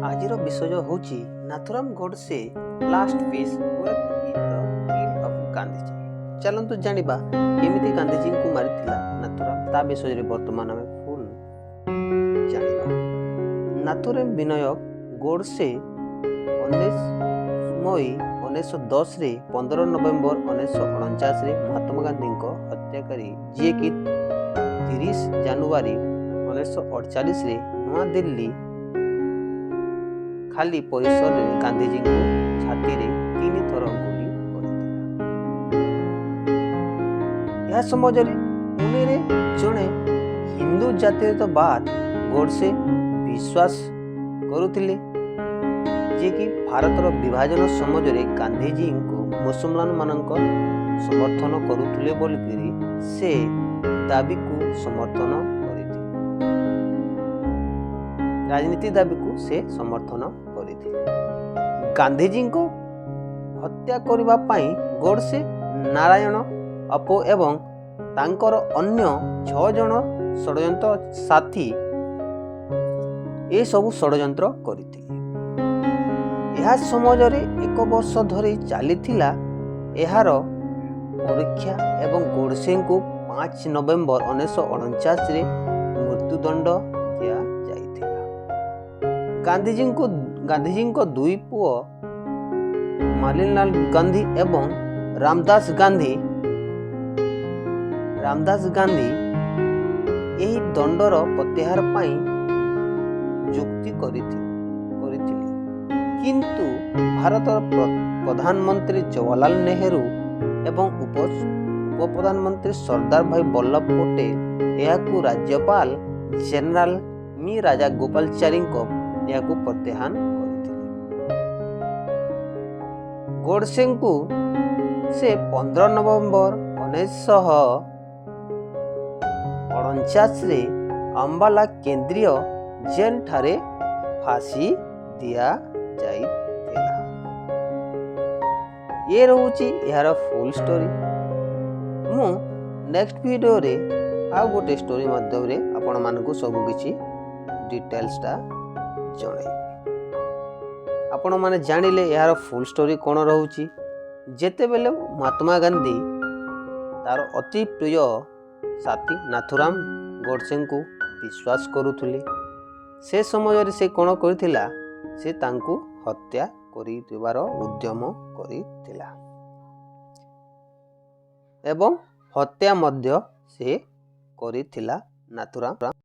ଆଜିର ବିଷୟ ହେଉଛି Nathuram Godse last wish was in the kill of Gandhiji. ଚାଲନ୍ତୁ ଜାଣିବା କେମିତି ଗାନ୍ଧିଜୀଙ୍କୁ ମାରିଥିଲା ନାଥୁରାମ, ତା ବିଷୟରେ ବର୍ତ୍ତମାନ ଆମେ ଫୁଲ୍ ଜାଣିବା। ନାଥୁରାମ ବିନାୟକ ଗୋଡସେ 19 ମଇ 1910ରେ, 15 ନଭେମ୍ବର 1949ରେ ମହାତ୍ମା ଗାନ୍ଧୀଙ୍କ ହତ୍ୟାକାରୀ, ଯିଏକି 30 ଜାନୁଆରୀ 1948ରେ ନୂଆଦିଲ୍ଲୀ ଖାଲି ପରିସରରେ ଗାନ୍ଧିଜୀଙ୍କୁ ଛାତିରେ ତିନି ଥର ଗୁଳି କରିଥିଲା। ଏହା ସମାଜରେ ପୁଣେରେ ଜଣେ ହିନ୍ଦୁ ଜାତୀୟତାବାଦ ଗୋଡସେ ବିଶ୍ୱାସ କରୁଥିଲେ, ଯିଏକି ଭାରତର ବିଭାଜନ ସମାଜରେ ଗାନ୍ଧିଜୀଙ୍କୁ ମୁସଲମାନମାନଙ୍କ ସମର୍ଥନ କରୁଥିଲେ ବୋଲିକରି ସେ ଦାବିକୁ ସମର୍ଥନ କରିଥିଲେ। ରାଜନୀତି ଦାବିକୁ ସେ ସମର୍ଥନ କରିଥିଲେ। ଗାନ୍ଧିଜୀଙ୍କ ହତ୍ୟା କରିବା ପାଇଁ ଗୋଡସେ, ନାରାୟଣ ଅପ୍ପା ଏବଂ ତାଙ୍କର ଅନ୍ୟ ଛଅ ଜଣ ଷଡ଼ଯନ୍ତ୍ର ସାଥୀ ଏସବୁ ଷଡ଼ଯନ୍ତ୍ର କରିଥିଲେ। ଏହା ସମାଜରେ ଏକ ବର୍ଷ ଧରି ଚାଲିଥିଲା ଏହାର ପରୀକ୍ଷା ଏବଂ ଗୋଡସେଙ୍କୁ 5 ନଭେମ୍ବର 1949ରେ ମୃତ୍ୟୁଦଣ୍ଡ ଦିଆଯାଇଥିଲା। ଗାନ୍ଧିଜୀଙ୍କ ଦୁଇ ପୁଅ ମାଲିନଲାଲ ଗାନ୍ଧୀ ଏବଂ ରାମଦାସ ଗାନ୍ଧୀ ଏହି ଦଣ୍ଡର ପ୍ରତ୍ୟାହାର ପାଇଁ ଯୁକ୍ତି କରିଥିଲେ, କିନ୍ତୁ ଭାରତର ପ୍ରଧାନମନ୍ତ୍ରୀ ଜବାହରଲାଲ ନେହେରୁ ଏବଂ ଉପପ୍ରଧାନମନ୍ତ୍ରୀ ସର୍ଦ୍ଦାର ଭାଇ ବଲ୍ଲଭ ପଟେଲ ଏହାକୁ ରାଜ୍ୟପାଳ ଜେନେରାଲ ମି ରାଜା ଗୋପାଳଚାରୀଙ୍କ ଏହାକୁ ପ୍ରତ୍ୟାହାର କରିଥିଲେ। ଗୋଡସେଙ୍କୁ ସେ 15 ନଭେମ୍ବର 1949ରେ ଅମ୍ବାଲା କେନ୍ଦ୍ରୀୟ ଜେଲ୍ ଠାରେ ଫାଶୀ ଦିଆଯାଇଥିଲା। ଇଏ ରହୁଛି ଏହାର ଫୁଲ୍ ଷ୍ଟୋରି। ମୁଁ ନେକ୍ସଟ ଭିଡ଼ିଓରେ ଆଉ ଗୋଟେ ଷ୍ଟୋରି ମାଧ୍ୟମରେ ଆପଣମାନଙ୍କୁ ସବୁକିଛି ଡିଟେଲ୍ସଟା ଜଣାଇବି। ଆପଣମାନେ ଜାଣିଲେ ଏହାର ଫୁଲ୍ ଷ୍ଟୋରି କ'ଣ ରହୁଛି। ଯେତେବେଳେ ମହାତ୍ମା ଗାନ୍ଧୀ ତାର ଅତି ପ୍ରିୟ ସାଥୀ ନାଥୁରାମ ଗୋଡସେଙ୍କୁ ବିଶ୍ୱାସ କରୁଥିଲେ, ସେ ସମୟରେ ସେ କ'ଣ କରିଥିଲା? ସେ ତାଙ୍କୁ ହତ୍ୟା କରିଦେବାର ଉଦ୍ୟମ କରିଥିଲା ଏବଂ ହତ୍ୟା ମଧ୍ୟ ସେ କରିଥିଲା ନାଥୁରାମ।